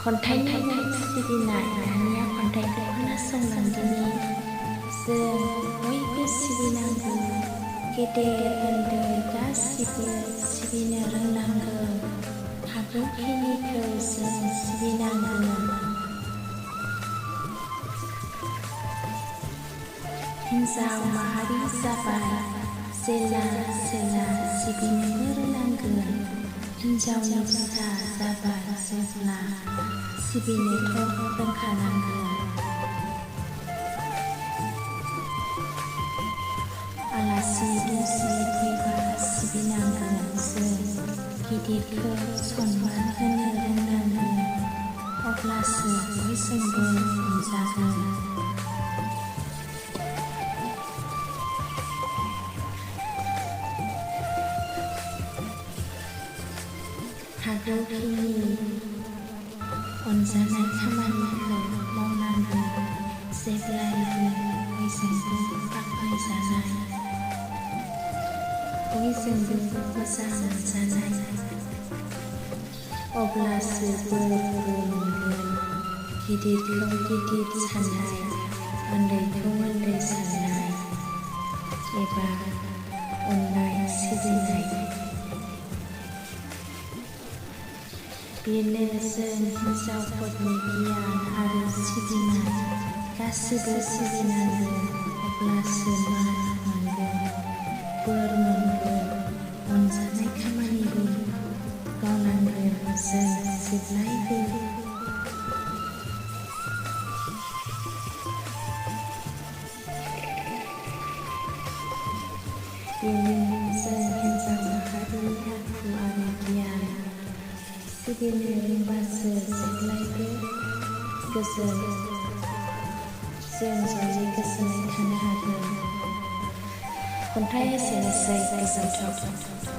खन्थाइनि सिबिनाय दानिया खन्थाइखौ खोनासंलांदिनि जों बयबो सिबिनांगौ गेदेर उन्दै गासिबो सिबिनो रोंनांगौ हागौखिनिखौ जों सिबिनांगौ। हिन्जाव माहारि जाबाय जेला सिबिनोबो रोंनांगोन हिन्जावनि फिसा जाबाय जेब्ला सिबिनोथ' रोंखानांगोन। आलासि दुमसि फैबा सिबिनांगोन जों गिदिरखौ सनमान होनो रोंनांगोन अब्लासो बयजोंबो अनजागोन। हागौखिनि अनजानाय खामानिखौ मावनांगोन जेब्लायबो बयजोंबो बाख्नायजानाय बयजोंबो मोजां मोनजानाय अब्लासो बोरबो मोनगोन। गिदिरखौ गिदिर साननाय उन्दैखौ उन्दै साननाय एबा अननाय सिबिनाय बेनो जों हिन्जावफोरनि गियान आरो सिबिनाय गासिबो सिबिनांगोन अब्लासो मान मोनगोन बोर मोनगोन अनजानाय खामानिबो मावनांगोन जों जेब्लायबो। बेनो जों हिन्जाव माहारिनि आखु आरो गियान सिबिनो रोंबासो जेब्लायबो गोजोन जों जयै गोजोनै थानो हागोन। खन्थाइ एसेनोसै गोजोन्थों।